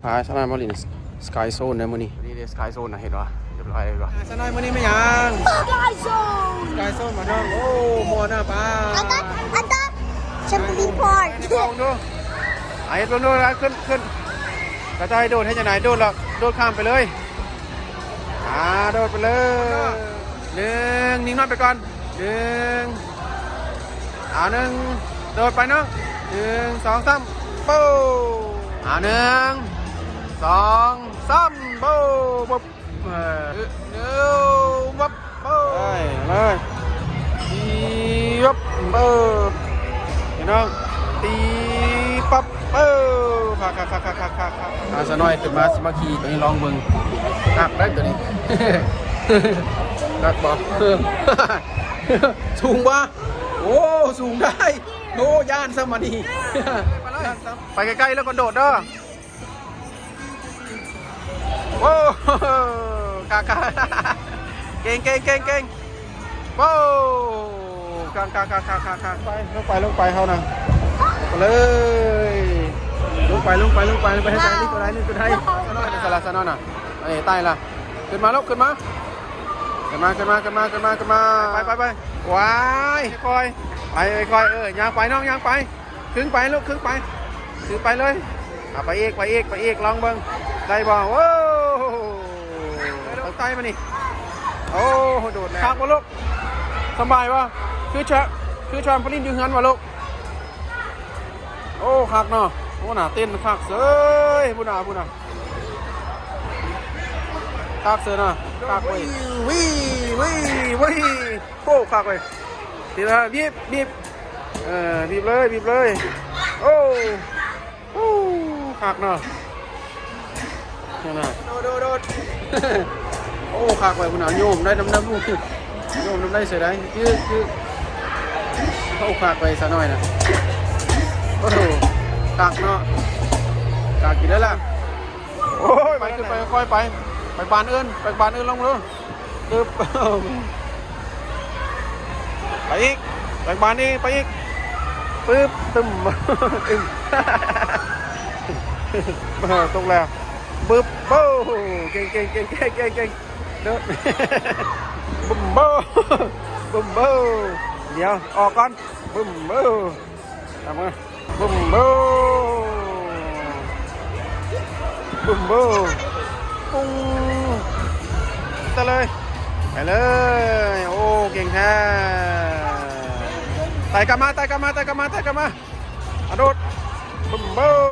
ພາສາວນ້ອຍມາຫຼິ້ນ Sky Zone ໃນມື້ນີ້. ນີ້ເດ້ Sky Zone ນະ ເຫັນບໍ່? ຮຽບຮ້ອຍແລ້ວ. ສາວນ້ອຍ ມື້ນີ້ແມ່ນຫຍັງ? Sky Zone. Sky Zone ມາເນາະ. ໂອ້ ມ່ວນນະປ້າ. ອັນນັ້ນ ອັນນັ້ນ Trampoline Park. ລອງດູ. ອາ ເຮັດເບິ່ງດູ. ຂຶ້ນ ຂຶ້ນ. ກະຈະໃຫ້ໂດດ ເຮັດຈັ່ງໃດ? ໂດດລະ ໂດດຂ້າມໄປເລີຍ. ອາ ໂດດໄປເລີຍ. ໜຶ່ງ ນິ່ງນອນໄປກ່ອນ. ໜຶ່ງ ອາ ໜຶ່ງ ໂດດໄປນ້ອງ. ໜຶ່ງ ສອງ ສາມ ໂປ້. ອາ ໜຶ່ງ ສອງ ສາມ ໂປ້. ເອີ ໜຶ່ງ ວັບ ໂປ້. ໄປເລີຍ ຕີ ວັບ ໂປ້. ພີ່ນ້ອງ ຕີ ປັບ ໂອ້. ຄັກໆໆໆໆ. ອາ ສາວນ້ອຍຂຶ້ນມາ ຊິມາຂີ່ໂຕນີ້ລອງເບິ່ງ. ຄັກໄດ໋ໂຕນີ້. ຄັກບໍ່? ສູງບໍ່? ໂອ້ ສູງໄດ໋. ໂອ້ ຢ້ານຊ້ຳອັນນີ້. ໄປໃກ້ໆ ແລ້ວກໍໂດດເດີ. ໂອ້ ຄັກໆ. ເກັ່ງໆໆໆ. ໂອ້ ຄັກໆໆໆໆ. ໄປ ລົງໄປ ລົງໄປເຮົານະ. ໄປເລີຍ. ລົງໄປ ລົງໄປ ລົງໄປ ໄປໃຫ້ໄກ. ນີ້ຕົວໃດ? ນີ້ຕົວໃດ? ສາວນ້ອຍ ສາວນ້ອຍນະ. ເອີ ໄຕ່ລະ. ຂຶ້ນມາລູກ ຂຶ້ນມາ. ຂຶ້ນມາ ຂຶ້ນມາ ຂຶ້ນມາ ຂຶ້ນມາ ຂຶ້ນມາ. ໄປ ໄປ ໄປ. ວ້າຍ ຄ່ອຍ ໄປ ຄ່ອຍ. ເອີ ຍ່າງໄປນ້ອງ ຍ່າງໄປ. ຄຶ່ງໄປລູກ ຄຶ່ງໄປ. ຄືໄປເລີຍ. ອາ ໄປອີກ ໄປອີກ ໄປອີກ ລອງເບິ່ງ ໄດ້ບໍ່? ໂອ້ ໄຕ່ມານີ້. ໂອ້ ໂດດແລ້ວ. ຄັກບໍ່ລູກ? ສະບາຍບໍ່? ຄື Tra- ຄື Trampoline ຢູ່ເຮືອນບໍ່ລູກ? ໂອ້ ຄັກເນາະ. ໂອ້ ໜ້າເຕັ້ນຄັກເສີຍ. ພຸ້ນນະ ພຸ້ນນະ. ຄັກເສີຍນະ. ຄັກເວີຍ. ວີ ວີ ວີ. ໂອ້ ຄັກເວີຍ. ບີບ ບີບ ບີບ. ເອີ ບີບເລີຍ ບີບເລີຍ. ໂອ້ ໂອ້ ຄັກເນາະ. ນັ້ນນະ ໂດດ ໂດດ ໂດດ. ໂອ້ ຄັກເວີຍ. ພຸ້ນນະ ໂຍມໄດ້ນຳ ນຳ ໂຍມນຳໄດ້ເສີຍໄດ໋. ຈືດ ຈືດ. ໂອ້ ຄັກເວີຍ ສາວນ້ອຍນະ. ໂອ້ໂຫ ຄັກເນາະ. ຄັກຢູ່ເດ້ລະ. ໂອ້ຍ ໄປ ຂຶ້ນໄປ ຄ່ອຍໄປ ໄປບານອື່ນ ໄປບານອື່ນ ລອງເບິ່ງ. ປຶບ ໄປອີກ ໄປບານນີ້ ໄປອີກ. ປຶບ ຕຶ້ມ ຕຶ້ມ. ເອີ ຕົກແລ້ວ. ບຶບ ໂອ້ ເກັ່ງໆໆໆໆ. ບຶມ ໂອ້ ບຶມ ໂອ້. ດຽວ ອອກກ່ອນ. ບຶມ ໂອ້. ຕາມມາ. ບຶມ ໂອ້ ບຶມ ໂອ້. ປຸ້ງ ຕະເລີຍ ໄປເລີຍ. ໂອ້ ເກັ່ງແທ້. ໄຕ່ກັບມາ ໄຕ່ກັບມາ ໄຕ່ກັບມາ ໄຕ່ກັບມາ. ອະໂດດ ບຶມ ໂອ້.